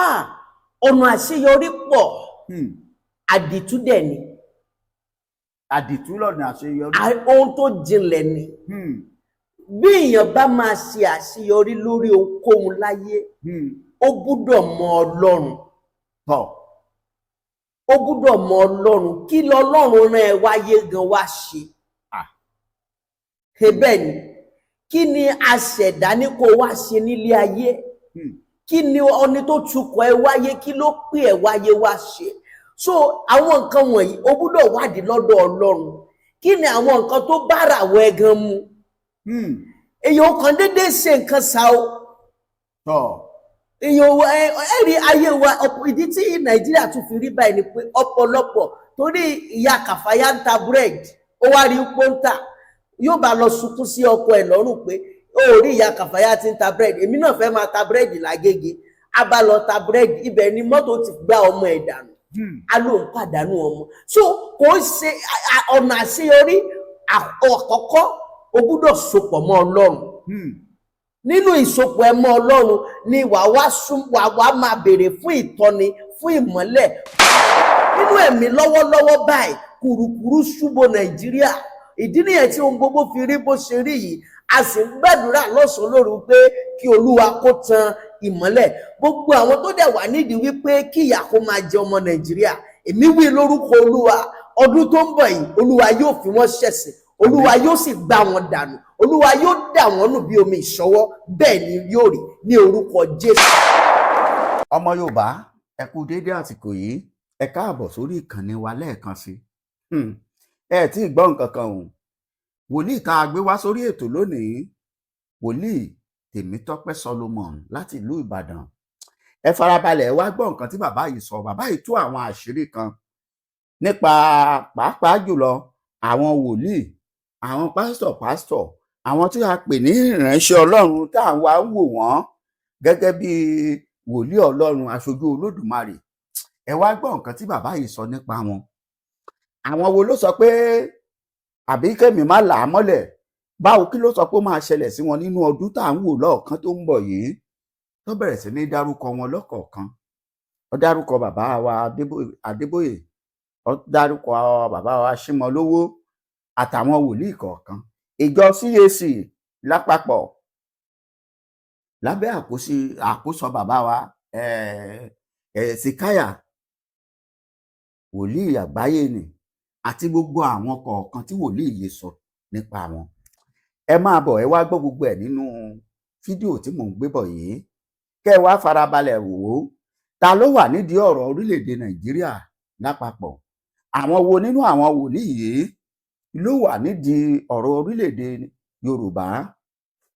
Ah, ọ̀nà àṣeyọrí pọ̀. Àdìtú dẹ̀ ni. Àdìtú lọ́nà àṣeyọrí. Ohun tó jinlẹ̀ ni. Bí èèyàn bá máa ṣe àṣeyọrí lórí ohunkóhun láyé, ó gbúdọ̀ mọ Ọlọ́run. Tọ́. Ó gbúdọ̀ mọ Ọlọ́run. Kí lọ́lọ́run rán ẹ wáyé gan wá ṣe? Bẹ́ẹ̀ ni, kí ni aṣẹ̀dá ní kó wá ṣe nílé ayé? Kí ni ọni tó tukọ̀ ẹ wáyé? Kí ló pè ẹ wáyé wá ṣe? So àwọn nǹkan wọ̀nyí, ó gbúdọ̀ wádìí lọ́dọ̀ Ọlọ́run. Kí ni àwọn nǹkan tó bára àwọ̀ ẹ gan mu? Èèyàn kan déédéé ṣe nǹkan ṣá o. Tọ́. Èèyàn ẹ rí ayé wa, ìdí tí Nàìjíríà tún fi rí báyìí ni pé ọ̀pọ̀lọpọ̀, torí ìyá Kàfáyá ń ta búrẹ́dì, ó wá rí pọ́ńtà, yóò bá lọ sunkún sí ọkọ ẹ̀ lọ́rùn pé ó rí ìyá Kàfáyá tí ń ta búrẹ́dì, èmi náà fẹ́ máa ta búrẹ́dì lágége. A bá lọ ta búrẹ́dì, ibẹ̀ ni mọ́tò ti gbá ọmọ ẹ̀ dànù. A ló ń pàdánù ọmọ. So kò ń ṣe ọ̀nà àṣeyọrí. Àkọ́kọ́, o gbúdọ̀ sopọ̀ mọ́ Ọlọ́run. Nínú ìsopọ̀ ẹ mọ́ Ọlọ́run ni wàá wá sún, wàá wá máa béèrè fún ìtọ́ni, fún ìmọ́lẹ̀ nínú ẹ̀mí. Lọ́wọ́lọ́wọ́ báyìí, kùrukùru ṣubú Nàìjíríà. Ìdí nìyẹn tí ohun gbogbo fi rí bó ṣe rí yìí. A sì ń gbàdúrà lọ́sàn-án lóru pé kí Olúwa kó tan ìmọ́lẹ̀. Gbogbo àwọn tó dẹ̀ wà nídìí wípé kí ìyà kó máa jẹ ọmọ Nàìjíríà, èmi wí lórúkọ Olúwa, ọdún tó ń bọ̀ yìí, Olúwa yóò fi wọ́n ṣẹ̀sín, Olúwa yóò sì gbá wọn dànù, Olúwa yóò dà wọ́n nù bí omi ìṣọwọ́. Bẹ́ẹ̀ ni yóò rí ní orúkọ Jésù. Ọmọ Yorùbá, ẹ kú déédé àsìkò yìí. Ẹ káàbọ̀ sórí ìkànnì wa lẹ́ẹ̀kan sí. Ẹ tí ì gbọ́ nǹkan kan o. Wòlíì tá a gbé wá sórí ètò lónìí, Wòlíì Tèmítọ́pẹ́ Solomon láti ìlú Ìbàdàn. Ẹ farabalẹ̀, ẹ wá gbọ́ nǹkan tí bàbá yìí sọ. Bàbá yìí tú àwọn àṣírí kan nípa pàápàá jùlọ àwọn wòlíì, àwọn pásítọ̀, àwọn tí a pè ní ìránṣẹ́ Ọlọ́run, tá à ń wá wò wọ́n gẹ́gẹ́ bí wòlíì Ọlọ́run, aṣojú Olódùmarè. Ẹ wá gbọ́ nǹkan tí bàbá yìí sọ nípa wọn. Àwọn wo ló sọ pé àbí kẹ́mi má là á mọ́lẹ̀? Báwo, kí ló sọ pé ó máa ṣẹlẹ̀ sí wọn nínú ọdún tá à ń wò lọ́ọ̀kan tó ń bọ̀ yìí? Tó bẹ̀rẹ̀ sí ní dárúkọ wọn lọ́kọ̀ọ̀kan. Ó dárúkọ bàbá wa Adébóyè, ó dárúkọ bàbá wa Símọlówó àtàwọn wòlíì kọ̀ọ̀kan, ìjọ CAC lápapọ̀ lábẹ́ àkóso bàbá wa Hesekiah, wòlíì àgbáyé ni, àti gbogbo àwọn kọ̀ọ̀kan tí wòlíì yìí sọ nípa wọn. Ẹ máa bọ̀, ẹ wá gbọ́ gbogbo ẹ̀ nínú fídíò tí mò ń gbé bọ̀ yìí. Kẹ́ ẹ wá farabalẹ̀ wò ó. Ta ló wà nídìí ọ̀rọ̀ orílẹ̀-èdè Nàìjíríà lápapọ̀? Àwọn wo nínú àwọn wòlíì yìí ló wà nídìí ọ̀rọ̀ orílẹ̀-èdè Yorùbá?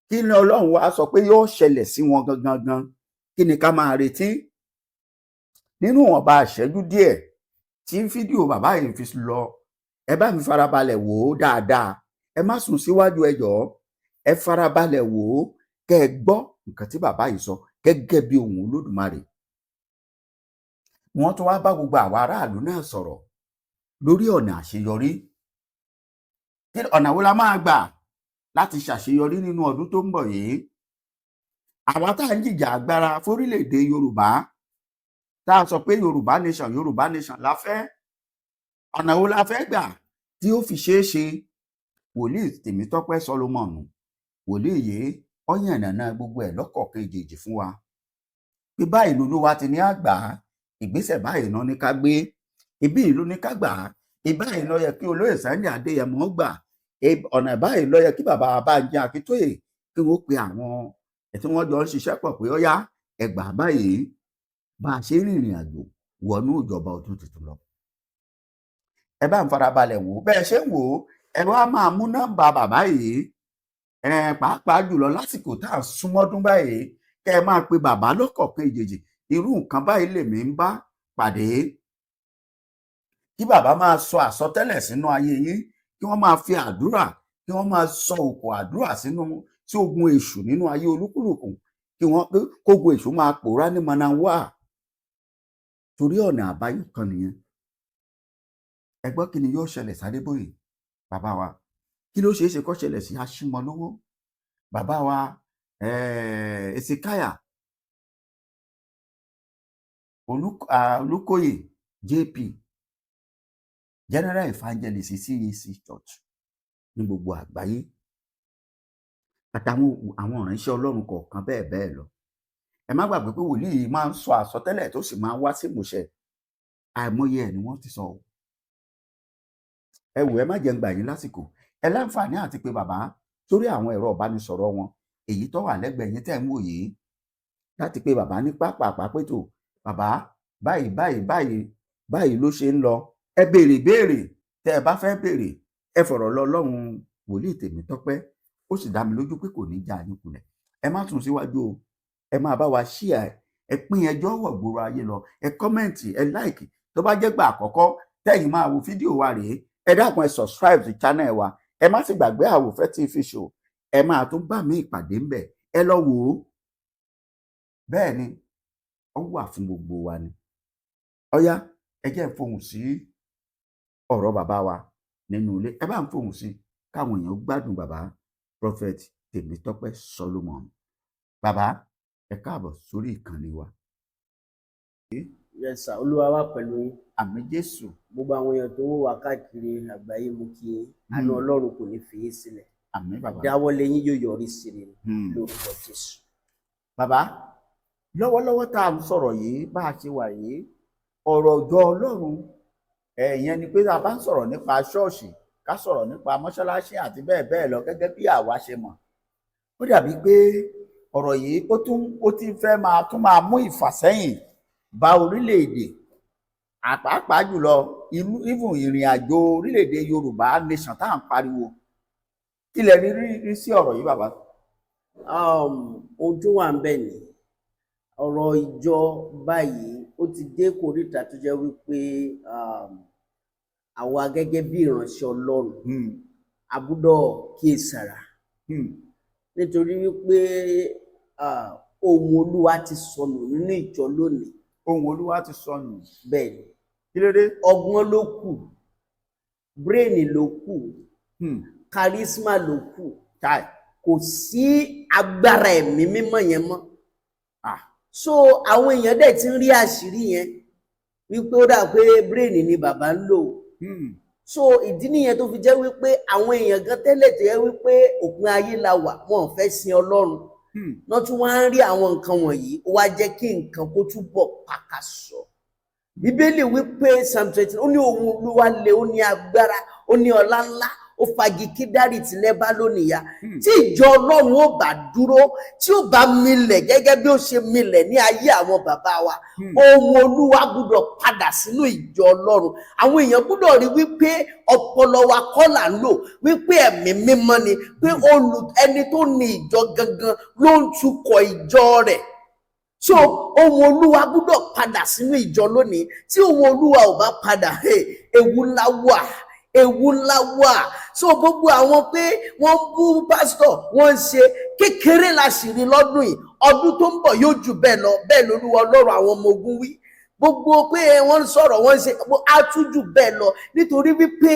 Kí ni Ọlọ́run wá sọ pé yóò ṣẹlẹ̀ sí wọn gangan gan? Kí ni ká máa retí? Nínú ìwọ̀nba ìṣẹ́jú díẹ̀ tí fídíò bàbá yìí fi lọ, ẹ bá mi farabalẹ̀ wò ó dáadáa. Ẹ má sùn síwájú, ẹ jọ̀ọ́, ẹ farabalẹ̀ wò ó, kẹ́ ẹ gbọ́ nǹkan tí bàbá yìí sọ gẹ́gẹ́ bí ohùn Olódùmarè. Wọ́n tún wá bá gbogbo àwa aráàlú náà sọ̀rọ̀ lórí ọ̀nà àṣeyọrí. Kí ọ̀nà wo la máa gbà láti ṣàṣeyọrí nínú ọdún tó ń bọ̀ yìí? Àwa tá à ń jìjà agbára fórílẹ̀-èdè Yorùbá, tá a sọ pé Yorùbá nation, Yorùbá nation la fẹ́, ọ̀nà wo la fẹ́ gbà tí ó fi ṣeé ṣe? Wòlíì Tèmítọ́pẹ́ Solomon, wòlíì yìí, ó yànnàná gbogbo ẹ̀ lọ́kọ̀ọ̀kan ìjèjì fún wa pé báyìí lolúwa ti ní àgbà, ìgbésẹ̀ báyìí náà ní ká gbé, ibí ìlú ní ká gbà, ìbáyìí ló yẹ kí olóyè Sunday Adéyẹmọ gbà, ọ̀nà báyìí ló yẹ kí bàbá Bánjí Akíntóyè kí wọ́n pe àwọn tí wọ́n jọ ń ṣiṣẹ́ pọ̀ pé ó yá, ẹ gbà báyìí, bá a ṣe rìnrìn àjò wọnú ìjọba ọdún tuntun lọ. Ẹ bá ń farabalẹ̀ wò ó. Bẹ́ẹ̀ ṣe ń wò ó, ẹ wá máa mú nọ́mbà bàbá yìí, ẹ pàápàá jùlọ lásìkò tá à ń súnmọ́dún báyìí, kẹ́ ẹ máa pe bàbá lọ́kọ̀ọ̀kan ìjèjì. Irú nǹkan báyìí lèmi ń bá pàdé, kí bàbá máa sọ àsọtẹ́lẹ̀ sínú ayé yín, kí wọ́n máa fi àdúrà, kí wọ́n máa sọ òkò àdúrà sínú sí ogun èṣù nínú ayé olúkúlùkù, kí wọ́n kógun èṣù máa pòórá ní manawa, torí ọ̀nà àbáyọ kan nìyẹn. Ẹ gbọ́, kí ni yóò ṣẹlẹ̀ sádébóyè bàbá wa? Kí ló ṣeé ṣe kó ṣẹlẹ̀ sí Aṣímọlówó bàbá wa, Hesekiah? Olúkóyè JP, General Evangelist CAC Church ní gbogbo àgbáyé, àtàwọn àwọn ìránṣẹ́ Ọlọ́run kọ̀ọ̀kan bẹ́ẹ̀ bẹ́ẹ̀ lọ. Ẹ má gbàgbé pé wòlíì yìí máa ń sọ àsọtẹ́lẹ̀ tó sì máa ń wá sí ìmúṣẹ. Àìmọye ẹ̀ ni wọ́n ti sọ o. Ẹ wò, ẹ má jẹ́ ń gbà yín lásìkò. Ẹ láǹfààní àti pé bàbá sórí àwọn ẹ̀rọ ìbánisọ̀rọ̀ wọn, èyí tó wà lẹ́gbẹ̀ẹ́ yín tẹ̀ ń wò yìí, láti pé bàbá ní pápápá pé tó bàbá, báyìí báyìí báyìí báyìí ló ṣe ń lọ. Ẹ béèrè béèrè tẹ́ ẹ bá fẹ́ béèrè, ẹ fọ̀rọ̀ lọ Ọlọ́run wòlíì Tèmítọ́pẹ́. Ó sì dá mi lójú pé kò ní já yín kulẹ̀. Ẹ má tún síwájú o, ẹ máa bá wa share, ẹ pín ẹjọ́ wọ̀ gbòòrò ayé lọ, ẹ comment, ẹ like. Tó bá jẹ́ gbà àkọ́kọ́ tẹ́yìn máa wo fídíò wa rèé, ẹ dákun, ẹ subscribe sí channel wa. Ẹ má sì gbàgbé Àwòfẹ́ TV Show. Ẹ máa tún bá mi ìpàdé ńbẹ̀, ẹ lọ wò ó. Bẹ́ẹ̀ ni, ó wà fún gbogbo wa ni. Ọ̀yá, ẹ jẹ́ ń fohùn sí ọ̀rọ̀ bàbá wa nínú ilé. Ẹ bá ń fohùn sí káwọn èèyàn gbádùn bàbá Prophet Tèmítọ́pẹ́ Solomon. Bàbá, ẹ káàbọ̀ sórí ìkànnì wa. Yes sir, Olúwa wà pẹ̀lú yín. Àmín Jésù. Gbogbo àwọn èèyàn tó ń wò wá káàkiri àgbáyé, mú kí yín. Àánú Ọlọ́run kò ní fi yín sílẹ̀. Àmín bàbá. Dáwọ́lé yín yóò yọrí sí rere lórúkọ Jésù. Bàbá, lọ́wọ́lọ́wọ́ tá à ń sọ̀rọ̀ yìí, bá a ṣe wà yìí, ọ̀rọ̀ ọjọ́ Ọlọ́run ẹ̀yẹn ni pé tá a bá ń sọ̀rọ̀ nípa ṣọ́ọ̀ṣì, ká sọ̀rọ̀ nípa mọ́ṣáláṣí àti bẹ́ẹ̀ bẹ́ẹ̀ lọ, gẹ́gẹ́ bí àwa ṣe mọ̀, ó dàbí pé ọ̀rọ̀ yìí ó tún ó ti fẹ́ máa tún máa mú ìfàsẹ́yìn bá orílẹ̀-èdè, àpàápàá jùlọ inú even ìrìn àjò orílẹ̀-èdè Yorùbá nation tá à ń pariwo. Kí lẹ rí rí sí ọ̀rọ̀ yìí, bàbá? Ohun tó wà ń bẹ̀ ni ọ̀rọ̀ ìjọ báyìí, ó ti dé kòríta tó jẹ́ wípé àwa gẹ́gẹ́ bí ìránṣẹ́ Ọlọ́run, a gbọ́dọ̀ kíyèsára, nítorí wípé ohun Olúwa ti sọnù nínú ìjọ lónìí. Ohun Olúwa ti sọnù. Bẹ́ẹ̀ ni. Kí ló dé? Ọgbọ́n ló kù, brain ló kù, charisma ló kù. Káì. Kò sí agbára ẹ̀mí mímọ́ yẹn mọ́. So àwọn èèyàn dẹ̀ ti ń rí àṣírí yẹn wípé ó dà pé brain ni bàbá ń lò. So ìdí nìyẹn tó fi jẹ́ wípé àwọn èèyàn gan tẹ́lẹ̀ tó yẹ wípé òpin ayé la wà, wọn ò fẹ́ sin Ọlọ́run, wọ́n tún wá ń rí àwọn nǹkan wọ̀nyí, ó wá jẹ́ kí nǹkan kó túbọ̀ pàkàṣọ. Bíbélì wípé Psalm 20, ó ní ohun Olúwa le, ó ní agbára, ó ní ọlá ńlá, ó fagi kídárì tí Lẹ́bánónì ya. Tí ìjọ Ọlọ́run ó bá dúró, tí ó bá milẹ̀ gẹ́gẹ́ bí ó ṣe milẹ̀ ní ayé àwọn bàbá wa, ohun Olúwa gbọ́dọ̀ padà sínú ìjọ Ọlọ́run. Àwọn èèyàn gbọ́dọ̀ rí wípé ọpọlọ wa kọ́ là ń lò, wípé ẹ̀mí mímọ́ ni, pé olù ẹni tó ní ìjọ gangan ló ń tukọ̀ ìjọ rẹ̀. So ohun Olúwa gbọ́dọ̀ padà sínú ìjọ lónìí. Tí ohun Olúwa ò bá padà, hey, ewu ńlá wà, ewu ńlá wà. So gbogbo àwọn pé wọ́n ń bú pásítọ̀, wọ́n ń ṣe kékeré la sì rí lọ́dún yìí. Ọdún tó ń bọ̀ yóò jù bẹ́ẹ̀ lọ. Bẹ́ẹ̀ lolúwa Ọlọ́run àwọn ọmọ ogun wí. Gbogbo pé wọ́n ń sọ̀rọ̀, wọ́n ń ṣe, á tún jù bẹ́ẹ̀ lọ, nítorí wípé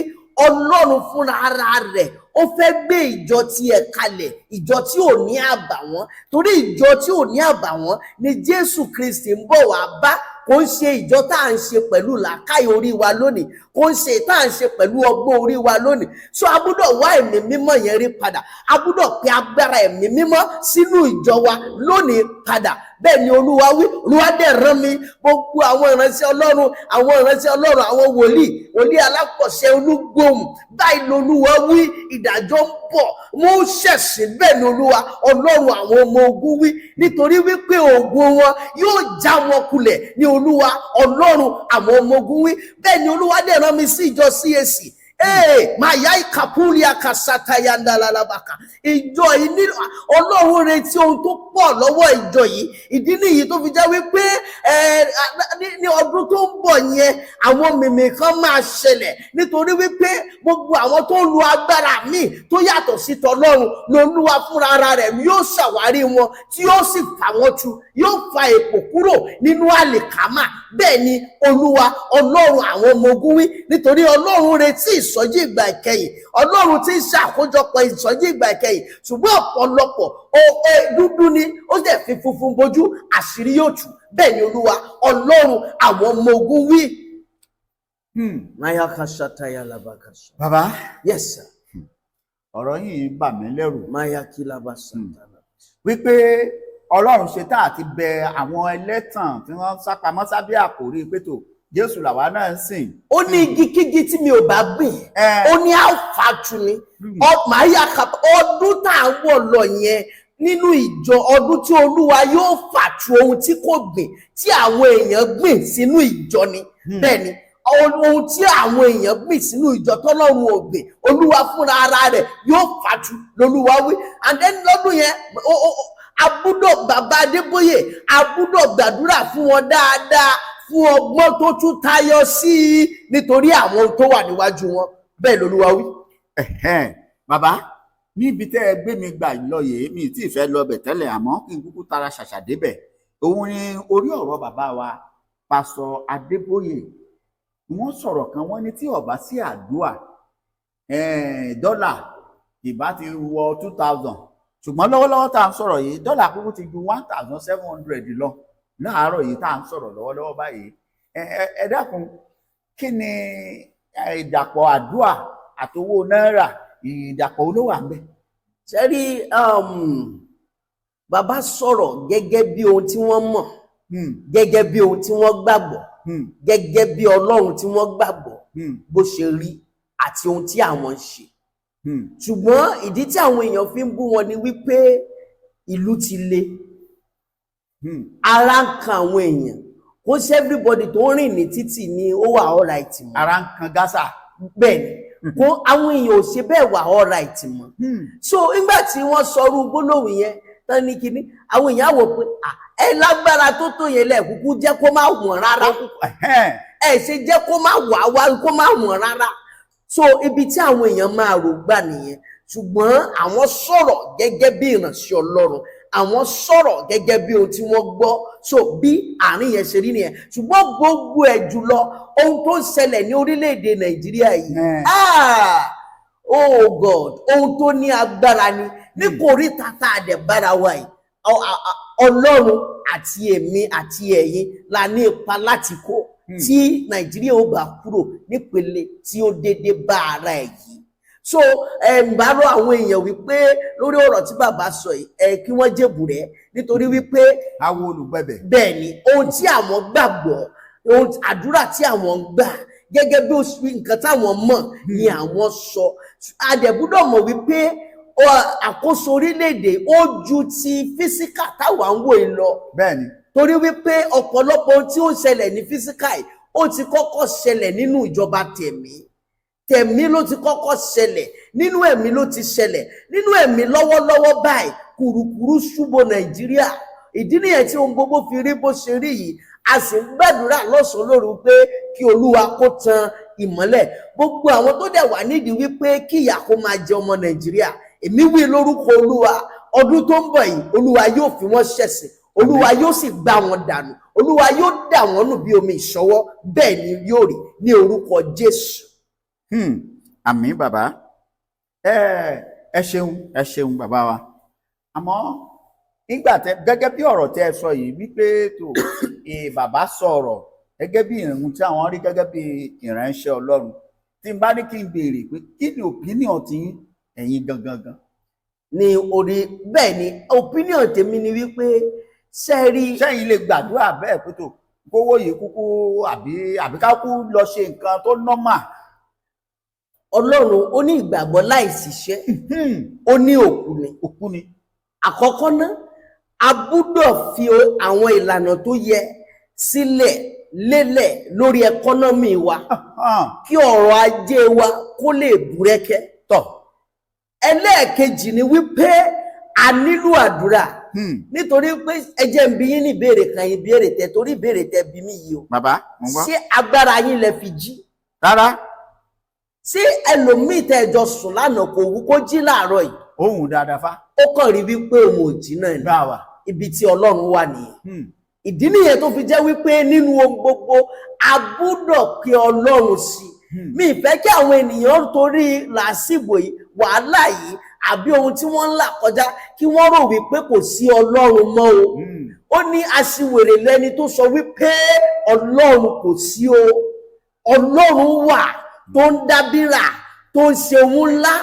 Ọlọ́run fúnra ara rẹ̀ ó fẹ́ gbé ìjọ tiẹ̀ kalẹ̀, ìjọ tí ò ní àbàwọ́n, torí ìjọ tí ò ní àbàwọ́n ni Jésù Kristi ń bọ̀ wá bá. Kò ń ṣe ìjọ tá à ń ṣe pẹ̀lú làákàyè orí wa lónìí, kò ń ṣe tá à ń ṣe pẹ̀lú ọgbọ́n orí wa lónìí. So a gbọ́dọ̀ wá ẹ̀mí mímọ́ yẹn rí padà. A gbọ́dọ̀ pe agbára ẹ̀mí mímọ́ sínú ìjọ wa lónìí padà. Bẹ́ẹ̀ ni Olúwa wí. Olúwa dẹ̀ rán mi gbogbo àwọn ìránṣẹ́ Ọlọ́run, àwọn ìránṣẹ́ Ọlọ́run, àwọn wòlíì, wòlíì alákọ̀ṣẹ́ olúgbòhùn. Báyìí lolúwa wí, ìdájọ́ ń bọ̀, mo ń ṣẹ̀sìn. Bẹ́ẹ̀ ni Olúwa Ọlọ́run àwọn ọmọ ogun wí, nítorí wípé ògùn wọn yóò já wọn kulẹ̀ ní Olúwa Ọlọ́run àwọn ọmọ ogun wí. Bẹ́ẹ̀ ni Olúwa dẹ̀ rán mi sí ìjọ CAC. Ee, màyà ìkàpúlì àkàsàtà yandalalabaka. Ìjọ yìí ní Ọlọ́run retí ohun tó pọ̀ lọ́wọ́ ìjọ yìí. Ìdí nìyí tó fi jẹ́ wípé ẹ ní ọdún tó ń bọ̀ yẹn, àwọn mìmì kan máa ṣẹlẹ̀, nítorí wípé gbogbo àwọn tó ń lu agbára míì tó yàtọ̀ sí tọlọ́run, lolúwa fúnra ara rẹ̀ yóò ṣàwárí wọn, tí yóò sì fà wọ́n tu, yóò fa èpò kúrò nínú àlìkámà. Bẹ́ẹ̀ ni Olúwa Ọlọ́run àwọn ọmọ ogun wí, nítorí Ọlọ́run retí ìsọjí ìgbà ìkẹyìn. Ọlọ́run ti ń ṣàkójọpọ̀ ìsọjí ìgbà ìkẹyìn, ṣùgbọ́n ọ̀pọ̀lọpọ̀ dúdú ni ó dẹ̀ fi funfun bojú. Àṣírí yóò tú. Bẹ́ẹ̀ ni Olúwa Ọlọ́run àwọn ọmọ ogun wí. Mayakashatayalabakasha. Bàbá. Yes, sir. Ọ̀rọ̀ yìí bà mí lẹ́rù. Mayakilabasatala. Wípé Ọlọ́run ṣe tá àti bẹ àwọn ẹlẹ́tàn tí wọ́n sápamọ́ sábẹ́ àkórí pétò Jésù làwa náà ń sìn. Ó ní igikígi tí mi ò bá gbìn, ó ní àfàtú ni. Màá yà kà ọdún tá à ń wọ̀ lọ yẹn nínú ìjọ, ọdún tí Olúwa yóò fàtú ohun tí kò gbìn tí àwọn èèyàn gbìn sínú ìjọ ni. Bẹ́ẹ̀ ni, ohun tí àwọn èèyàn gbìn sínú ìjọ tọ́lọ́run ò gbìn, Olúwa fúnra ara rẹ̀ yóò fàtú lolúwa wí. And then lọ́dún yẹn, abúdọ̀ bàbá Adébóyè, abúdọ̀ gbàdúrà fún wọn dáadáa fún ọgbọ́n tó tún tayọ sí i, nítorí àwọn ohun tó wà níwájú wọn. Bẹ́ẹ̀ lolúwa wí. Ẹ̀hẹ́n. Bàbá, níbi tẹ́ ẹ gbé mi gbà lọ yìí, mi tí ì fẹ́ lọ bẹ̀ tẹ́lẹ̀, àmọ́ kí n kúkú tara ṣàṣà débẹ̀. Òun ni orí ọ̀rọ̀ bàbá wa Pásọ Adébóyè. Wọ́n sọ̀rọ̀ kan, wọ́n ní tí ó bá sí àdúà, dọ́là ìbá ti wọ 2,000, ṣùgbọ́n lọ́wọ́lọ́wọ́ tá à ń sọ̀rọ̀ yìí, dọ́là kúkú ti ju 1,700 lọ láàárọ̀ yìí tá à ń sọ̀rọ̀ lọ́wọ́lọ́wọ́ báyìí. Ẹ dákun, kí ni ìdàpọ̀ àdúà àtowó náírà? Ìdàpọ̀ olówó à ń bẹ? Sẹ́rí, bàbá sọ̀rọ̀ gẹ́gẹ́ bí ohun tí wọ́n mọ̀, gẹ́gẹ́ bí ohun tí wọ́n gbàgbọ́, gẹ́gẹ́ bí Ọlọ́run tí wọ́n gbàgbọ́ bó ṣe rí àti ohun tí àwọn ń ṣe. Ṣùgbọ́n ìdí tí àwọn èèyàn fi ń bú wọn ni wípé ìlú ti le, ara ń kan àwọn èèyàn. Kò sí everybody tó ń rìn ní títì ni ó wà alright mọ́. Ara ń kan gásà. Bẹ́ẹ̀ ni, kó àwọn èèyàn ò ṣe bẹ́ẹ̀ wà alright mọ́. So nígbà tí wọ́n sọrú gbólóhùn yẹn tán ní kinní, àwọn èèyàn á wò pé, "Ah, ẹ lágbára tó tó yẹn lẹ́ẹ̀kúkú jẹ́ kó má wọ̀n rárá. Ẹ ṣe jẹ́ kó má wà wá, kó má wọ̀n rárá." So ibi tí àwọn èèyàn máa rò gbà nìyẹn. Ṣùgbọ́n àwọn sọ̀rọ̀ gẹ́gẹ́ bí ìránṣẹ́ Ọlọ́run, àwọn sọ̀rọ̀ gẹ́gẹ́ bí ohun tí wọ́n gbọ́. So bí àárín yẹn ṣe rí nìyẹn. Ṣùgbọ́n gbogbo ẹ̀ jùlọ, ohun tó ń ṣẹlẹ̀ ní orílẹ̀-èdè Nàìjíríà yìí, ah, oh God, ohun tó ní agbára ni. Ní kò rí tata àdẹ̀ bára wa yìí, Ọlọ́run àti èmi àti ẹ̀yin la ní ipa láti kó tí Nàìjíríà ó bá kúrò nípele tí ó dédé bá ara ẹ̀ yìí. So ẹ ń bá rọ àwọn èèyàn wípé lórí ọ̀rọ̀ tí bàbá sọ yìí, ẹ kí wọ́n jèbù rẹ̀, nítorí wípé Awo olùgbẹ̀bẹ̀. Bẹ́ẹ̀ ni, ohun tí àwọn gbàgbọ́, ohun àdúrà tí àwọn ń gbà, gẹ́gẹ́ bí nǹkan táwọn mọ̀ ni àwọn sọ. Àdẹ̀búdọ̀ mọ̀ wípé àkóso orílẹ̀-èdè ó ju ti physical táwa ń wò yìí lọ. Torí wípé ọ̀pọ̀lọpọ̀ ohun tí ó ń ṣẹlẹ̀ ní physical yìí, ó ti kọ́kọ́ ṣẹlẹ̀ nínú ìjọba tẹ̀mí. Tẹ̀mí ló ti kọ́kọ́ ṣẹlẹ̀, nínú ẹ̀mí ló ti ṣẹlẹ̀. Nínú ẹ̀mí lọ́wọ́lọ́wọ́ báyìí, kùrukùru ṣubú Nàìjíríà. Ìdí nìyẹn tí ohun gbogbo fi rí bó ṣe rí yìí. A sì ń gbàdúrà lọ́sàn-án lóru pé kí Olúwa kó tan ìmọ́lẹ̀. Gbogbo àwọn tó dẹ̀ wà nídìí wípé kí ìyà kó máa jẹ ọmọ Nàìjíríà, èmi wí lórúkọ Olúwa, ọdún tó ń bọ̀ yìí, Olúwa yóò fi wọ́n ṣẹ̀sín, Olúwa yóò sì gbá wọn dànù, Olúwa yóò dà wọ́n nù bí omi ìṣọwọ́. Bẹ́ẹ̀ ni yóò rí ní orúkọ Jésù. Àmín bàbá. Ẹ ṣeun, ẹ ṣeun bàbá wa. Àmọ́ nígbà tẹ gẹ́gẹ́ bí ọ̀rọ̀ tẹ ẹ sọ yìí wípé tó bàbá sọ̀rọ̀ gẹ́gẹ́ bí ìrìn tí àwọn rí gẹ́gẹ́ bí ìránṣẹ́ Ọlọ́run, tí n bá ní kí n béèrè pé kí ni opinion ti ẹ̀yin gangan gan? Ní orí bẹ́ẹ̀ ni, opinion tèmi ni wípé sẹ́ẹ̀rí, Sẹ́yìn lè gbàdúrà bẹ́ẹ̀ pé tó kówó yìí kúkú àbí ká kú lọ ṣe nǹkan tó normal? Ọlọ́run ó ní ìgbàgbọ́ láì ṣiṣẹ́, ó ní òkú ni. Òkú ni. Àkọ́kọ́ ná, a gbúdọ̀ fi àwọn ìlànà tó yẹ sílẹ̀ lélẹ̀ lórí economy wa, kí ọrọ̀ ajé wa kó lè búrẹ́kẹ́. Ẹlẹ́ẹ̀kejì ni wípé a nílò àdúrà, nítorí pé ẹ jẹ́ n bi yín ní ìbéèrè kan. Ìbéèrè tẹ, torí ìbéèrè tẹ bí mi yìí o. Bàbá, mo gbọ́. Ṣé agbára yín lẹ fi jí? Rárá. Ṣé ẹlòmíì tẹ ẹ jọ sùn lánàá kò wú kó jí láàárọ̀ yìí? Ohun dáadáa fa. Ó kàn rí wípé òun ò jí náà ni. Gbà wá. Ibi tí Ọlọ́run wà nìyẹn. Ìdí nìyẹn tó fi jẹ́ wípé nínú ohun gbogbo, a gbúdọ̀ pe Ọlọ́run sí. Mi ì fẹ́ kí àwọn ènìyàn torí làásìgbò yìí, wàhálà yìí, àbí ohun tí wọ́n ń là kọjá, kí wọ́n rò wípé kò sí Ọlọ́run mọ́ o. Ó ní aṣiwèrè lẹni tó sọ wípé Ọlọ́run kò sí o. Ọlọ́run wà tó ń dábìrà, tó ń ṣe ohun ńlá,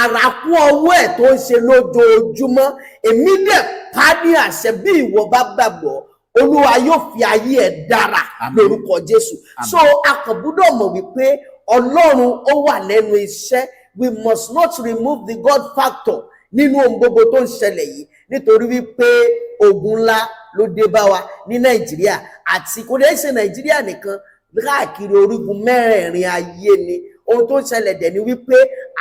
àràkún ọwọ́ ẹ̀ tó ń ṣe lójoojúmọ́. Èmi dẹ̀ pa ní àṣẹ, bí ìwọ bá gbàgbọ́, Olúwa yóò fi ayé ẹ̀ dára Àmín. lórúkọ Jésù. Àmín. So a kàn gbúdọ̀ mọ̀ wípé Ọlọ́run ó wà lẹ́nu iṣẹ́. We must not remove the God factor nínú ohun gbogbo tó ń ṣẹlẹ̀ yìí, nítorí wípé ogun ńlá ló dé bá wa ní Nàìjíríà, àti kò dé ṣe Nàìjíríà nìkan, káàkiri orígun mẹ́rẹ̀ẹ̀rin ayé ni. Ohun tó ń ṣẹlẹ̀ dẹ̀ ni wípé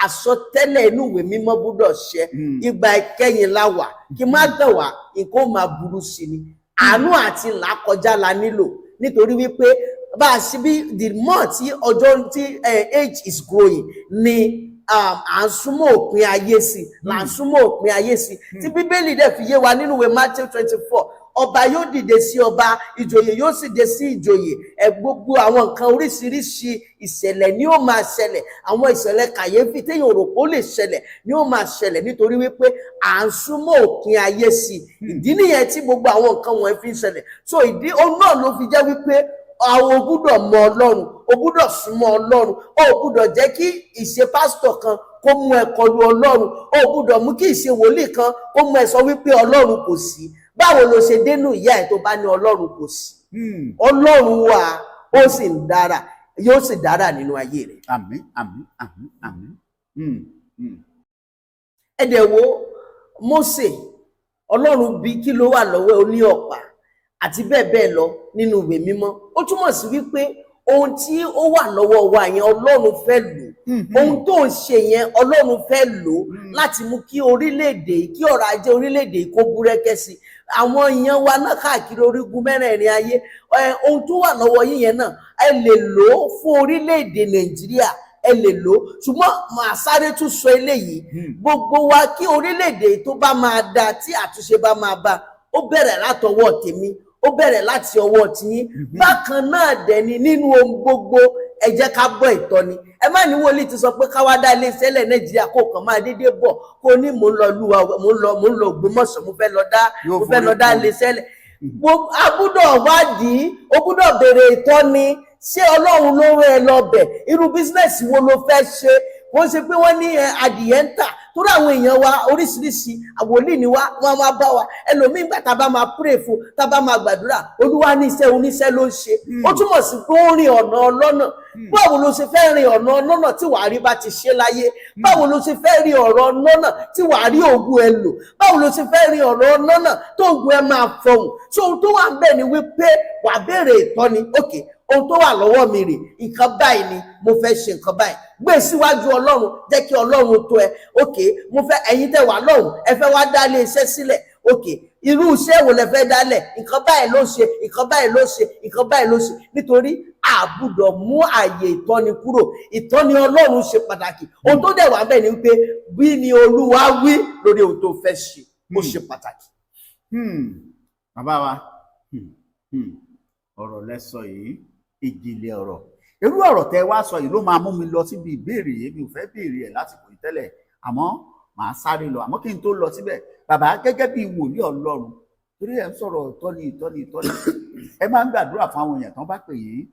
àsọtẹ́lẹ̀ inú ìwé mímọ́ gbúdọ̀ ṣẹ. Ìgbà ìkẹyìn la wà. Kí má tàn wá, nǹkan ó máa burú sí ni. Àánú àti làkọjá la nílò, nítorí wípé bá a ṣe bí, the more tí ọjọ́ tí age is growing ni à ń súnmọ́ òpin ayé sí, là ń súnmọ́ òpin ayé sí, tí Bíbélì dẹ̀ fi yé wa nínú ìwé Matthew 24: ọba yóò dìde sí ọba, ìjòyè yóò sì dé sí ìjòyè. Ẹ gbogbo àwọn nǹkan oríṣiríṣi ìṣẹ̀lẹ̀ ni ó máa ṣẹlẹ̀. Àwọn ìṣẹ̀lẹ̀ kàyéfì téèyàn rò pé ó lè ṣẹlẹ̀ ni ó máa ṣẹlẹ̀, nítorí wípé à ń súnmọ́ òpin ayé sí i. Ìdí nìyẹn tí gbogbo àwọn nǹkan wọ̀nyí fi ń ṣẹlẹ̀. So ìdí òun náà ló fi jẹ́ wípé àwọn o gbúdọ̀ mọ Ọlọ́run, o gbúdọ̀ súnmọ́ Ọlọ́run. O gbúdọ̀ jẹ́ kí ìṣe pásítọ̀ kan kó mú ẹ kọlu Ọlọ́run. O gbúdọ̀ mú kí ìṣe wòlíì kan kó mú ẹ sọ wípé Ọlọ́run kò sí. Báwo ló ṣe dénú ìyá ẹ tó bá ní Ọlọ́run kò sí? Ọlọ́run wà, ó sì ń dára, yóò sì dára nínú ayé rẹ. Àmín, àmín, àmín, àmín. Ẹ dẹ̀ wo Mósè, Ọlọ́run bí kí ló wà lọ́wọ́ ẹ, ó ní ọ̀pá, àti bẹ́ẹ̀ bẹ́ẹ̀ lọ nínú ìwé mímọ́. Ó túmọ̀ sí wípé ohun tí ó wà lọ́wọ́ wa yẹn, Ọlọ́run fẹ́ lò. Ohun tó ń ṣe yẹn, Ọlọ́run fẹ́ lò láti mú kí orílẹ̀-èdè, kí ọrọ̀ ajé orílẹ̀-èdè kó búrẹ́kẹ́ sí. Àwọn èèyàn wa náà káàkiri orígun mẹ́rẹ̀ẹ̀rin ayé, ohun tó wà lọ́wọ́ yín yẹn náà, ẹ lè lò ó fún orílẹ̀-èdè Nàìjíríà, ẹ lè lò ó. Ṣùgbọ́n màá sáré tún sọ eléyìí: gbogbo wa, kí orílẹ̀-èdè tó bá máa dáa, tí àtúnṣe bá máa bá, ó bẹ̀rẹ̀ látọwọ́ tèmi, ó bẹ̀rẹ̀ láti ọwọ́ tiyín. Bákan náà dẹ̀ ni nínú ohun gbogbo, ẹ jẹ́ ká gbọ́ ìtọ́ni. Ẹ má ní wòlíì ti sọ pé ká wá dá iléeṣẹ́ lẹ̀ Nàìjíríà, kó kàn máa déédéé bọ̀, kó ní mò ń lọ lúwa, mò ń lọ Ògbómọ̀ṣọ́, mo fẹ́ lọ dá Yóò mo fẹ́ lọ forí dá kó. iléeṣẹ́ lẹ̀. A gbúdọ̀ wádìí, o gbúdọ̀ béèrè ìtọ́ni. Ṣé Ọlọ́run ló rán ẹ lọ bẹ̀? Irú business wo ló fẹ́ ṣe? Wọ́n ṣe pé wọ́n ní adìyẹ ń tà, torí àwọn èèyàn wa oríṣiríṣi àwòlíì ni wá, wọ́n máa bá wa. Ẹlòmíín gbà tá a bá máa pray fún, tá a bá máa gbàdúrà, Olúwa ní iṣẹ́ oníṣẹ́ ló ń ṣe. Ó túmọ̀ sí pé ó rìn ọ̀nà ọlọ́nà. Báwo ló ṣe fẹ́ rin ọ̀nà ọlọ́nà tí wàá rí bá ti ṣe láyé? Báwo ló ṣe fẹ́ rin ọ̀rọ̀ ọlọ́nà tí wàá rí ògùn ẹ lò? Báwo ló ṣe fẹ́ rin ọ̀rọ̀ ọlọ́nà tó ògùn ẹ máa fọhùn? So ohun tó wà ń bẹ̀ ni wípé wàá béèrè ìtọ́ni. Ok, ohun tó wà lọ́wọ́ mi rè, nǹkan báyìí ni mo fẹ́ ṣe, nǹkan báyìí. Gbé síwájú Ọlọ́run, jẹ́ kí Ọlọ́run tó ẹ. Ok, mo fẹ́, ẹ̀yin tẹ́ wà lọ́hùn, ẹ fẹ́ wá dá ilé iṣẹ́ sílẹ̀. Ok, irú iṣẹ́ wo lẹ fẹ́ dálẹ̀? Nǹkan báyìí ló ṣe, nǹkan báyìí ló ṣe, nǹkan báyìí ló ṣe, nítorí a gbọ́dọ̀ mú àyè ìtọ́ni kúrò. Ìtọ́ni Ọlọ́run ṣe pàtàkì. Ohun tó dẹ̀ wà bẹ́ẹ̀ ni wípé bí ni Olúwa wí lórí ohun tó fẹ́ ṣe, ó ṣe pàtàkì. Bàbá wa, ọ̀rọ̀ lẹ sọ yìí, ìjìnlẹ̀ ọ̀rọ̀. Irú ọ̀rọ̀ tẹ wá sọ yìí ló máa mú mi lọ síbi ìbéèrè yìí. Mi ò fẹ́ béèrè ẹ̀ lásìkò yìí tẹ́lẹ̀, àmọ́ màá sáré lọ. Àmọ́ kí n tó lọ síbẹ̀, bàbá, gẹ́gẹ́ bí wòlíì Ọlọ́run, torí ẹ̀ ń sọ̀rọ̀ ìtọ́ni, ìtọ́ni, ìtọ́ni, ẹ máa ń gbàdúrà fún àwọn èèyàn tán bá pè yín?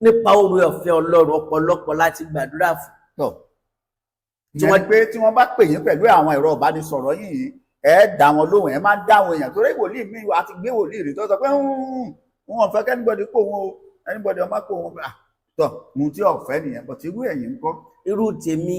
Nípa oore ọ̀fẹ́ Ọlọ́run, ọ̀pọ̀lọpọ̀ láti gbàdúrà fún. Tọ̀ Tí ìyẹn ni pé tí wọ́n bá pè yín pẹ̀lú àwọn ẹ̀rọ ìbánisọ̀rọ̀ yìí, ẹ dá wọn lóhùn? Ẹ máa ń dá àwọn èèyàn? Torí wòlíì mi àti gbé wòlíì rí tó sọ pé wọn ò fẹ́ kí anybody kó wọn o, anybody ọmọ kó wọn. Ah, tọ̀, ohun tí ọ̀fẹ́ nìyẹn, but irú ẹ̀yin ńkọ́? Irú tèmi,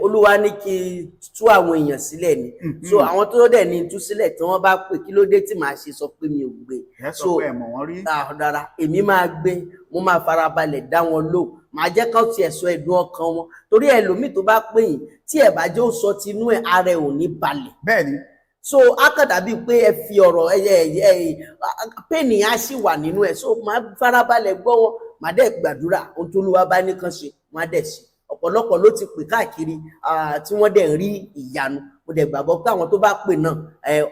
Olúwa ní kí n tú àwọn èèyàn sílẹ̀ ni. So àwọn tó dẹ̀ ní tú sílẹ̀, tí wọ́n bá pè, kí ló dé tí màá ṣe sọ pé mi ò gbé? Ẹ sọ So, pé ẹ mọ̀ wọ́n rí. Ah, rárá, èmi máa gbé, mo máa farabalẹ̀ dá wọn lóhùn, màá jẹ́ kán tiẹ̀ sọ ẹ̀dùn ọkàn wọn, torí ẹlòmíì tó bá pè yín, tí ẹ̀ bá jẹ́ ó sọ tinú ẹ̀, ara ẹ̀ ò ní balẹ̀. Bẹ́ẹ̀ ni. So á kàn dàbí pé ẹ fi ọ̀rọ̀ ẹ ẹ ẹ pain á sì wà nínú ẹ̀. So màá farabalẹ̀ gbọ́ wọn, màá dẹ̀ gbàdúrà. Ohun tó Olúwa bá ní kàn ṣe, wọ́n á dẹ̀ ṣe. Ọ̀pọ̀lọpọ̀ ló ti pè káàkiri, tí wọ́n dẹ̀ ń rí ìyanu. Mo dẹ̀ gbàgbọ́ pé àwọn tó bá pè náà,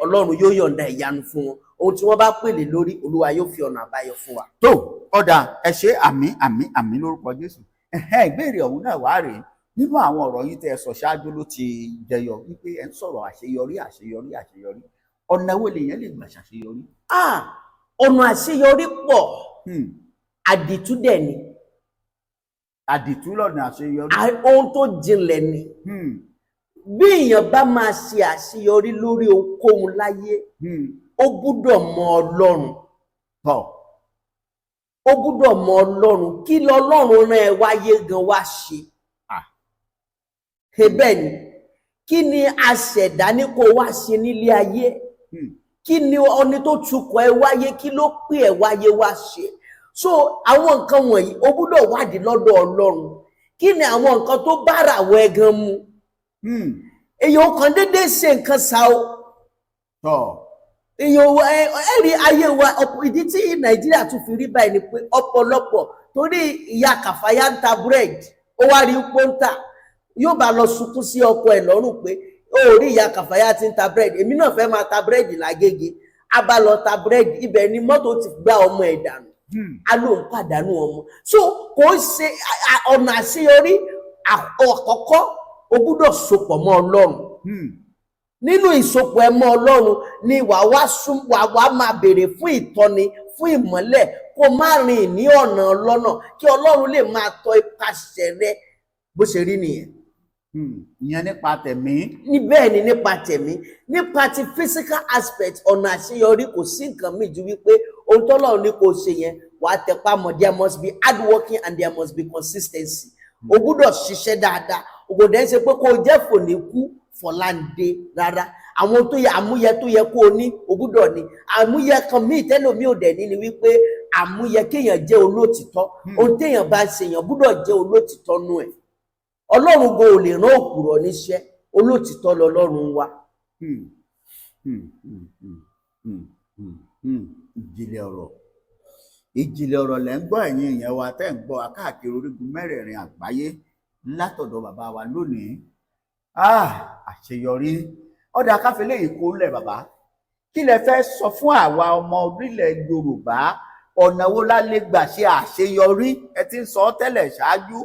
Ọlọ́run yóò yọ̀ǹda ìyanu fún wọn. Ohun tí wọ́n bá pèlè lórí, Olúwa yóò fi ọ̀nà àbáyọ fún wa. Tó ọ̀dà, ẹ ṣe. Àmín, àmín, àmín lórúkọ Jésù. Ẹ̀hẹ́n, ìbéèrè ọ̀hún náà wá rèé. Nínú àwọn ọ̀rọ̀ yìí tẹ́ ẹ sọ ṣáájú ló ti jẹyọ wípé ẹ ń sọ̀rọ̀ àṣeyọrí, àṣeyọrí, àṣeyọrí. Ọ̀nà wo lèèyàn lè gbà ṣàṣeyọrí? Ah, ọ̀nà àṣeyọrí pọ̀. Àdìtú dẹ̀ ni. Àdìtú lọ́nà àṣeyọrí. Ohun tó jinlẹ̀ ni. Bí èèyàn bá máa ṣe àṣeyọrí lórí ohunkóhun láyé, ó gbúdọ̀ mọ Ọlọ́run. Ó gbúdọ̀ mọ Ọlọ́run. Kí lọ́lọ́run rán ẹ wáyé gan wá ṣe? Bẹ́ẹ̀ ni. Kí ni aṣẹ̀dá ní kó wá ṣe nílé ayé? Kí ni ọni tó tukọ̀ ẹ wáyé? Kí ló pè ẹ wáyé wá ṣe? So àwọn nǹkan wọ̀nyí, ó gbúdọ̀ wádìí lọ́dọ̀ Ọlọ́run. Kí ni àwọn nǹkan tó bára àwọ̀ ẹ gan mu? Èèyàn kan déédéé ṣe nǹkan ṣá o. Èèyàn ẹ ẹ rí ayé wa, ìdí tí Nàìjíríà tún fi rí báyìí ni pé ọ̀pọ̀lọpọ̀, torí ìyá Kàfáyá ń ta bread, ó wá rí pọ́ńtà, yóò bá lọ sunkún sí ọkọ ẹ̀ lọ́rùn pé ó rí ìyá Kàfáyá tí ń ta bread, èmi náà fẹ́ máa ta bread lágége. A bá lọ ta bread, ibẹ̀ ni mọ́tò ti gbá ọmọ ẹ̀ dànù. A ló ń pàdánù ọmọ. So kò ń ṣe ọ̀nà àṣeyọrí. Àkọ́kọ́, o gbúdọ̀ sopọ̀ mọ́ Ọlọ́run. Nínú ìsopọ̀ ẹ mọ́ Ọlọ́run ni wàá wá sún, wàá wá máa béèrè fún ìtọ́ni, fún ìmọ́lẹ̀, kó má rìn ní ọ̀nà ọlọ́nà, kí Ọlọ́run lè máa tọ́ ipasẹ̀ rẹ. Bó ṣe rí nìyẹn. Ìyẹn nípa tẹ̀mí. Ní bẹ́ẹ̀ ni, nípa tẹ̀mí. Nípa ti physical aspect, ọ̀nà àṣeyọrí, kò sí nǹkan míì ju wípé ohun tọ́lọ́run ní kò ṣe yẹn, wàá tẹpá mọ́. There must be hard working and there must be consistency. O gbúdọ̀ ṣiṣẹ́ dáadáa. O kò dẹ́ ṣe pé kó o jẹ́ fòníkú fọláǹde rárá. Àwọn tó yẹ, àmúyẹ tó yẹ kó o ní, o gbúdọ̀ ní àmúyẹ kan míì tẹ́lòmíì ò dẹ̀ ní, ni wípé àmúyẹ kéèyàn jẹ́ olótìtọ́. Ohun téèyàn bá ń ṣe, èèyàn gbúdọ̀ jẹ́ olótìtọ́ nú ẹ̀. Ọlọ́run go ò lè rán òpùrọ̀ níṣẹ́. Olótìtọ́ lọlọ́run wa. Ìjìnlẹ̀ ọ̀rọ̀, ìjìnlẹ̀ ọ̀rọ̀ lẹ́ ń gbọ́, ẹ̀yin èèyàn wa tẹ́ ń gbọ́ wa káàkiri orígun mẹ́rẹ̀ẹ̀rin àgbáyé, látọ̀dọ̀ bàbá wa lónìí. Ah, àṣeyọrí. Ọ̀dà káfílẹ̀ yìí kó lẹ̀. Bàbá, kí lẹ fẹ́ sọ fún àwa ọmọ orílẹ̀ Yorùbá? Ọ̀nà wo la lè gbà ṣe àṣeyọrí? Ẹ ti ń sọ ọ́ tẹ́lẹ̀ ṣáájú,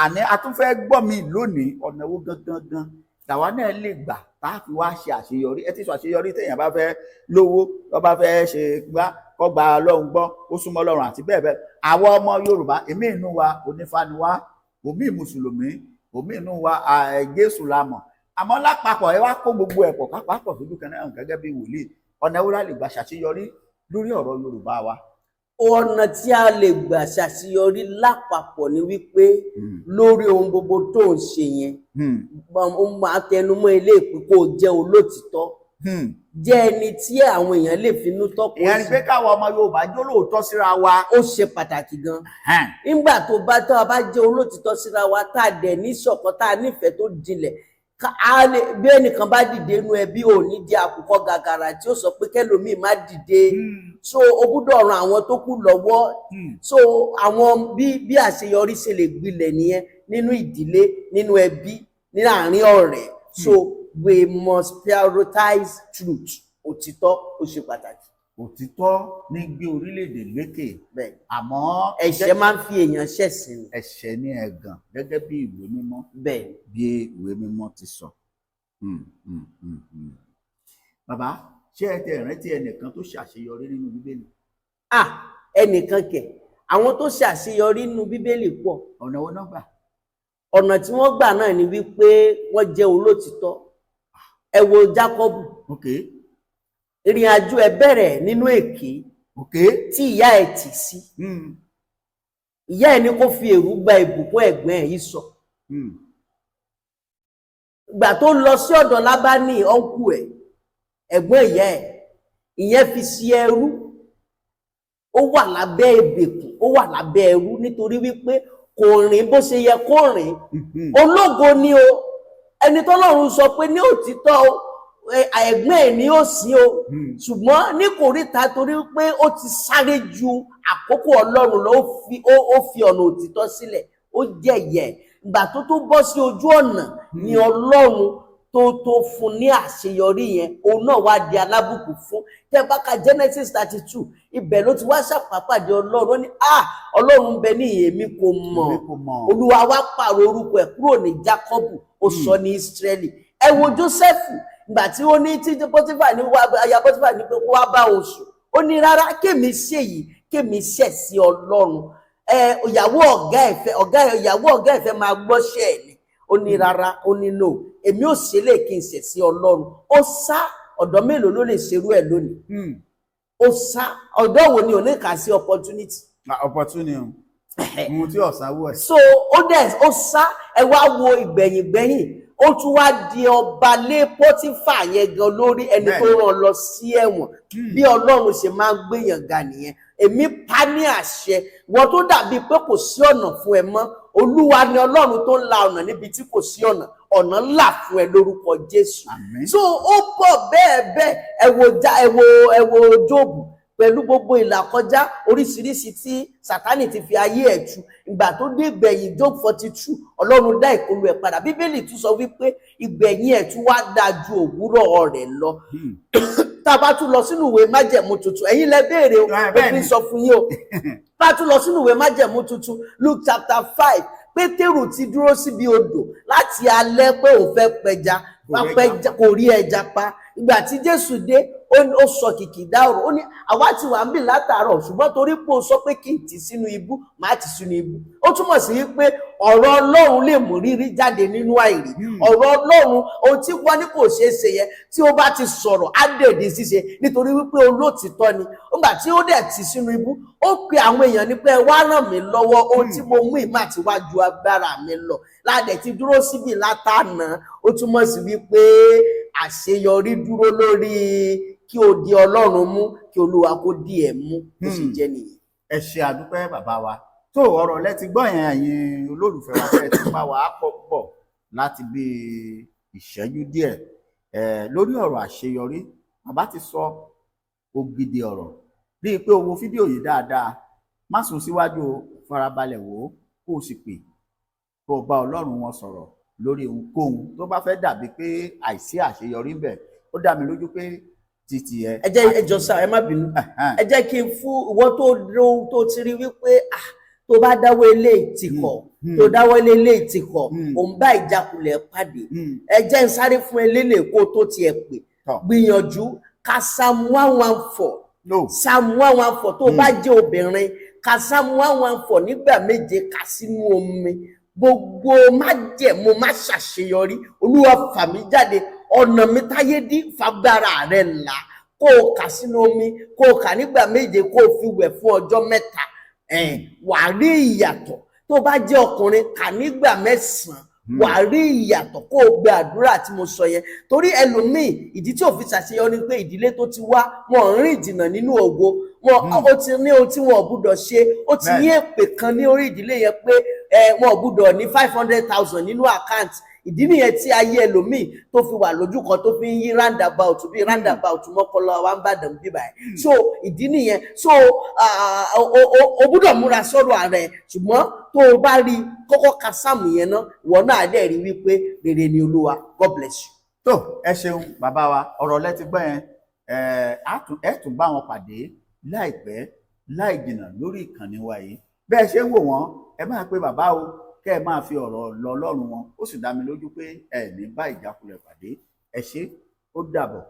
àní a tún fẹ́ gbọ́ mi lónìí. Ọ̀nà wo gangan gan làwa náà lè gbà tá a fi wá ṣe àṣeyọrí? Ẹ ti sọ àṣeyọrí, téèyàn bá fẹ́ lówó, tó bá fẹ́ ṣe gbá, kó gba Ọlọ́run gbọ́, ó súnmọ́ Ọlọ́run àti bẹ́ẹ̀ bẹ́ẹ̀. Àwa ọmọ Yorùbá, èmi inú wa onífá ni wá, òmí mùsùlùmí, òmí inú wa Jésù la mọ̀. Àmọ́ lápapọ̀, ẹ wá kó gbogbo ẹ̀ pọ̀ kápapọ̀ sójú kan náà gẹ́gẹ́ bí wòlíì. Ọ̀nà wo la lè gbà ṣàṣeyọrí lórí ọ̀rọ̀ Yorùbá wa? Ọ̀nà tí a lè gbà ṣàṣeyọrí lápapọ̀ ni wípé lórí ohun gbogbo tó ń ṣe yẹn, ó máa tẹnumọ́ ilé ìpín kó o jẹ́ olótìtọ́, jẹ́ ẹni tí àwọn èèyàn lè finú tọ́kọ̀. Ìyẹn ni pé káwọn ọmọ Yorùbá jó lóòótọ́ síra wa. Ó ṣe pàtàkì gan. Nígbà tó bá tó a bá jẹ́ olótìtọ́ síra wa, tá a dẹ̀ ní ṣọ̀kan, tá a nífẹ̀ẹ́ tó jinlẹ̀, bí ẹnìkan bá dìde inú ẹbí, ò ní di àkùkọ gàgàrà tí ó sọ pé kẹlòmíì má dìde. So o gbúdọ̀ ran àwọn tó kù lọ́wọ́. So àwọn bí àṣeyọrí ṣe lè gbilẹ̀ nìyẹn, nínú ìdílé, nínú ẹbí, ní àárín ọ̀rẹ́. So we must prioritize truth. Òtítọ́, ó ṣe pàtàkì. Òtítọ́ ní gbé orílẹ̀-èdè lékè. Bẹ́ẹ̀. Àmọ́ Ẹ̀ṣẹ̀ máa ń fi èèyàn ṣẹ̀sín ni. Ẹ̀ṣẹ̀ ní ẹ̀gàn, gẹ́gẹ́ bí ìwé mímọ́ bí ìwé mímọ́ ti sọ. Bàbá, ṣé ẹ tẹ ìrántí ẹnìkan tó ṣàṣeyọrí nínú Bíbélì? Ah, ẹnìkan kẹ̀? Àwọn tó ṣàṣeyọrí nínú Bíbélì pọ̀. Ọ̀nà wo náà gbà? Ọ̀nà tí wọ́n gbà náà ni wípé wọ́n jẹ́ olótìtọ́. Ẹ wo Jákọ́bù. Ìrìn àjò ẹ̀ bẹ̀rẹ̀ nínú èké tí ìyá ẹ̀ tì sí. Ìyá ẹ̀ ní kó fi èrú gba ìbùkún ẹ̀gbọ́n ẹ̀ yìí sọ. Ìgbà tó lọ sí ọ̀dọ̀ Lábánì, uncle ẹ̀, ẹ̀gbọ́n ìyá ẹ̀, ìyẹn fi sí ẹrú. Ó wà lábẹ́ ìgbèkùn, ó wà lábẹ́ ẹrú, nítorí wípé kò rìn bó ṣe yẹ kó rìn. Ológo ni o, ẹni tọ́lọ́run sọ pé ní òtítọ́ o, ẹ̀gbọ́n ẹ̀ ní ó sí o. Ṣùgbọ́n ní kòríta, torí pé ó ti sáré ju àkókò Ọlọ́run lọ, ó fi ọ̀nà òtítọ́ sílẹ̀, ó jẹ̀yẹ̀. Ìgbà tó tó bọ́ sí ojú ọ̀nà ni Ọlọ́run tó fún ní àṣeyọrí yẹn, òun náà wá di alábùkún fún. Tẹ́ bá ka Genesis 32, ibẹ̀ ló ti wá ṣàpàpàdé Ọlọ́run. Ó ní, ah, Ọlọ́run ń bẹ ní èmi kò mọ̀. Èmi kò mọ̀. Olúwa wá pààrọ̀ orúkọ ẹ̀ kúrò ní Jákọ́bù, ó sọ ní Ísírẹ́lì. Ẹ wo Jósẹ́fù, ìgbà tí ó ní tí Pọ́tífà ní wá, aya Pọ́tífà ní pé kó wá bá òun sùn, ó ní rárá, kémi ṣe yìí, kémi ṣẹ̀ sí Ọlọ́run. Ẹ ìyàwó ọ̀gá ẹ̀ fẹ́, ọ̀gá ẹ̀, ìyàwó ọ̀gá ẹ̀ fẹ́ máa gbọ́ṣẹ́ ẹ̀ ni. Ó ní rárá, ó ní no, èmi ò ṣe lè kí n ṣẹ̀ sí Ọlọ́run. Ó sá. Ọ̀dọ́ mélòó ló lè ṣerú ẹ̀ lónìí? Ó sá. Ọ̀dọ́ wo ni ò ní kà sí opportunity? Na opportunity o, ohun tí ọ̀sáwó ẹ̀. So ó dẹ̀ ó sá. Ẹ wá wo ìgbẹ̀yìngbẹ̀yìn, ó tún wá di ọba lé Pọ́tífà yẹn gan lórí, ẹni tó rán lọ sí ẹ̀wọ̀n. Bí Ọlọ́run ṣe máa ń gbéyàn ga nìyẹn. Èmi pa ní àṣẹ, wọ́n tó dàbí pé kò sí ọ̀nà fún ẹ mọ́, Olúwa ni Ọlọ́run tó ń la ọ̀nà níbi tí kò sí ọ̀nà. Ọ̀nà ńlá fún ẹ lórúkọ Jésù. Àmín. So ó pọ̀ bẹ́ẹ̀ bẹ́ẹ̀. Ẹ wo já, ẹ wo Jóòbù, pẹ̀lú gbogbo ìlàkọjá oríṣiríṣi tí Sátánì ti fi ayé ẹ̀ tu, ìgbà tó dé ìgbẹ̀yìn, Job 42, Ọlọ́run dá ìkọlù ẹ̀ padà. Bíbélì tún sọ wípé ìgbẹ̀yìn ẹ̀ tún wá dáa ju òwúrọ̀ rẹ̀ lọ. Tá a bá tún lọ sínú ìwé májẹ̀mú tuntun, ẹ̀yin lẹ béèrè o, Ah, mo bẹ́ẹ̀ fi ni. sọ fún yín o. Bá tún lọ sínú ìwé májẹ̀mú tuntun, Luke chapter 5, Pétérù ti dúró síbi odò láti alẹ́ pé òun fẹ́ pẹja. Kò rí ẹja. Pẹja, kò rí ẹja pa. Ìgbà tí Jésù dé, ó sọ kìkìdá ọ̀rọ̀, ó ní, "Àwa ti wà ń bì látàárọ̀, ṣùgbọ́n torí pé ó sọ pé kí n tì sínú ibú, màá tì sínú ibú." Ó túmọ̀ sí wípé ọ̀rọ̀ Ọlọ́run lè mú rírí jáde nínú àìrí. Ọ̀rọ̀ Ọlọ́run, ohun tí wọ́n ní kò ṣeé ṣe yẹn, tí ó bá ti sọ̀rọ̀, á dèdè ṣíṣe, nítorí wípé olóòtítọ́ ni. Nígbà tí ó dẹ̀ tì sínú ibú, ó pe àwọn èèyàn ní pé, "Ẹ wá ràn mí lọ́wọ́, ohun tí mo mú ìmọ̀ àti wá ju agbára mi lọ." Ládẹ̀ ti dúró síbi látànà. Ó túmọ̀ sí wípé àṣeyọrí dúró lórí kí o di Ọlọ́run mú, kí Olúwa kó di ẹ̀ mú. Ó sì jẹ́ nìyẹn. Ẹ ṣe, àdúpẹ́, bàbá wa. Tó ọ̀rọ̀ lẹ ti gbọ́ yẹn, ẹ̀yin olólùfẹ́ wa tẹ́ ẹ ti bá wa pọ̀ pọ̀ láti bí ìṣẹ́jú díẹ̀ ẹ̀ lórí ọ̀rọ̀ àṣeyọrí. Bàbá ti sọ ògidì ọ̀rọ̀. Bíi pé o wo fídíò yìí dáadáa, má sún síwájú o, farabalẹ̀ wò ó, kó o sì pè kó o bá Ọlọ́run wọn sọ̀rọ̀ lórí ohunkóhun tó bá fẹ́ dàbí pé àìsí àṣeyọrí ń bẹ. Ó dá mi lójú pé títì ẹ. Ẹ jẹ́, ẹ jọ̀ọ́ sá, ẹ má bínú. Ẹ jẹ́ kí n fún ìwọ tó lóhun tó ti rí wípé, ah, tó bá dáwọ́ ilé ìtìkọ̀, tó dáwọ́ ilé ìtìkọ̀, òun bá ìjákulẹ̀ pàdé. Ẹ jẹ́ n sáré fún ẹ lélẹ̀ kó tó tiẹ̀ pè. Gbìyànjú ka Psalm 114. No. Psalm 114. Tó bá jẹ́ obìnrin, ka Psalm 114 nígbà 7, kà sínú omi. Gbogbo májẹ̀mú má ṣàṣeyọrí, Olúwa fà mí jáde, ọ̀nà mi táyé dí, fagbára rẹ̀ là. Kó o kà sínú omi, kó o kà nígbà 7, kó o fi wẹ̀ fún ọjọ́ 3, wàá rí ìyàtọ̀. Tó bá jẹ́ ọkùnrin, kà nígbà 9, wàá rí ìyàtọ̀. Kó o gbé àdúrà tí mo sọ yẹn, torí ẹlòmíì, ìdí tí ò fi ṣàṣeyọrí ni pé ìdílé tó ti wá, wọn ò rìn jìnnà nínú ògo wọn. Ó ti ní ohun tí wọn ò gbúdọ̀ ṣe, ó ti ní èpè kan ní orí ìdílé yẹn pé wọn ò gbúdọ̀ ní 500,000 nínú account. Ìdí nìyẹn tí ayé ẹlòmíì tó fi wà lójú kan, tó fi ń yí roundabout bíi roundabout Mọ́kọ́lá wa ń bàdàn bíbà ẹ̀. So ìdí nìyẹn. So o gbúdọ̀ múra sọ́rọ̀ ààrẹ, ṣùgbọ́n tó o bá rí kọ́kọ́ ka sáàmù yẹn náà, ìwọ náà dẹ̀ rí wípé rere ni Olúwa. God bless you. Tó, ẹ ṣeun, bàbá wa. Ọ̀rọ̀ lẹ ti gbọ́ yẹn. Ẹ tún bá wọn pàdé láìpẹ́ láì jìnnà lórí ìkànnì wa yìí. Bẹ́ẹ̀ ṣe ń wò wọ́n, ẹ máa pe bàbá o, kẹ́ ẹ máa fi ọ̀rọ̀ lọ Ọlọ́run wọn. Ó sì dá mi lójú pé ẹ ní bá ìjákulẹ̀ pàdé. Ẹ ṣé, ó dàbọ̀.